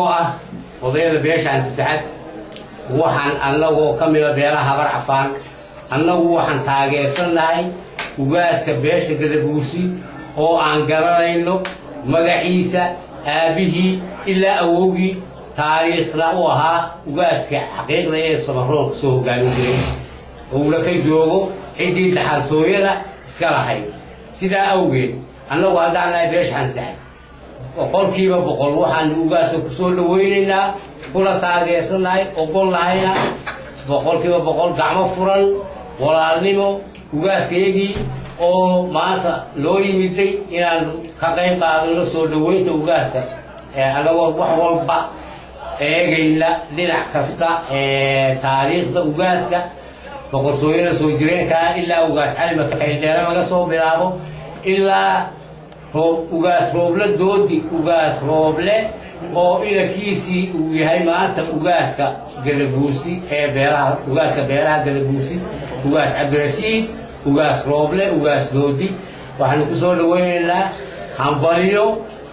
Ah odayada beesha Xasan Sacad, waxaan annagoo ka mida beelaha Habar Cafaan, annagu waxaan taageersannahay ugaaska beesha Gadabuursi oo aan garanayno magaciisa, aabbihii ilaa awowgii, taariikhna u ahaa ugaaska xaqiiqda ee Samaroonka soo hogaamin jiray, ouna ka joogo ciddii dhaxaltooyada iska lahayd. Sidaa awgeed, annagu haddaan nahay beesha Xasan Sacad, 100% waxaanu ugaaska ku soo dhawaynaynaa kuna taageersannahay, ogol nahayna 100% gacmo furan, walaalnimo, ugaaskayagii oo maanta loo yimiday inaanu ka qayb qaadano soo dhaweynta ugaaska, annagoo wax walba eegayna, dhinac kasta, taariikhda ugaaska boqortooyada soo jireenkaa ilaa Ugaas Cali Makaxildheere laga soo bilaabo ilaa Ugaas Rooble Doodi, Ugaas Rooble oo inankiisii uu yahay maanta ugaaska Gadabuursi ee beelaha, ugaaska beelaha Gadabuursi, Ugaas Cabdirashiid Ugaas Rooble Ugaas Doodi. Waxaanu ku soo dhaweynaynaa hambalyo,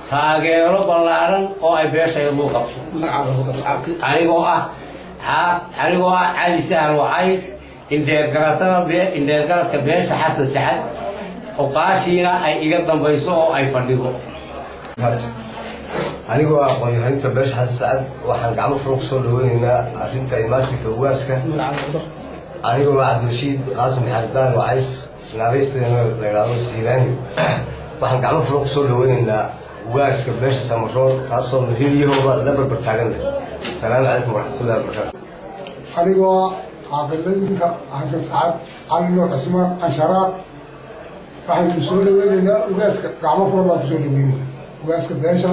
taageero ballaaran oo ay beesha lagu qabto. Anigoo ah Cali Sahal Wacays, indheergaratada, indheergaradka beesha Xasan Sacad, oqaashiina ay iga dambayso oo ay fadhido. Anigoo ah aqoon-yahaninta beesha Xasan Sacad, waxaan gacmo furan kusoo dhaweynaynaa arrinta imaatinka ugaaska. Anigoo ah Cabdirashiid Qaasim Xaajidaan Wacays, naaraysteena la idhaahdo Siiraani, waxaan gacmo furan kusoo dhaweynaynaa ugaaska beesha Samaroon, taasoo hilyahooba la barbar taagan leh. Asalaamu calaykum waraxmatullahi wabarakaatu. Anigoo caaqilinka Xasan Sacad, Cali Nuur Cusmaan Cansharaar, waxaynu soo dhaweynaynaa ugaaska, gacmo furan baan kusoo dhaweynayna ugaaska beesha,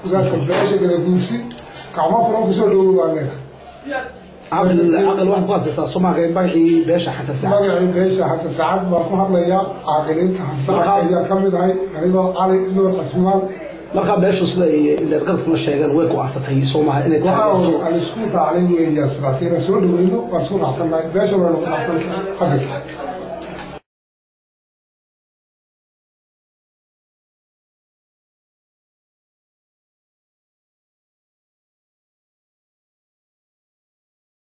ugaaska beesha Gadaguursi. Gacmo furan kusoo dhawow baan leedahay. Caqil, waxaad ku hadlaysaa Soomaaliya magacii beesha Xasan Sacad? Magacii beesha Xasan Sacad baan ku hadlayaa, caaqiliinta Xasan Sacad ayaan ka mid ahay, anigoo Cali Nuur Cusmaan. Markaa beeshu sida ay indheergaradkuna sheegeen way go-aansatay Soomaha inay taageerto. Aan isku raacnay weeyaan sidaas, inaan soo dhaweyno waan isku raacsannahay, beesha waa nagu raacsan Xasan Sacad.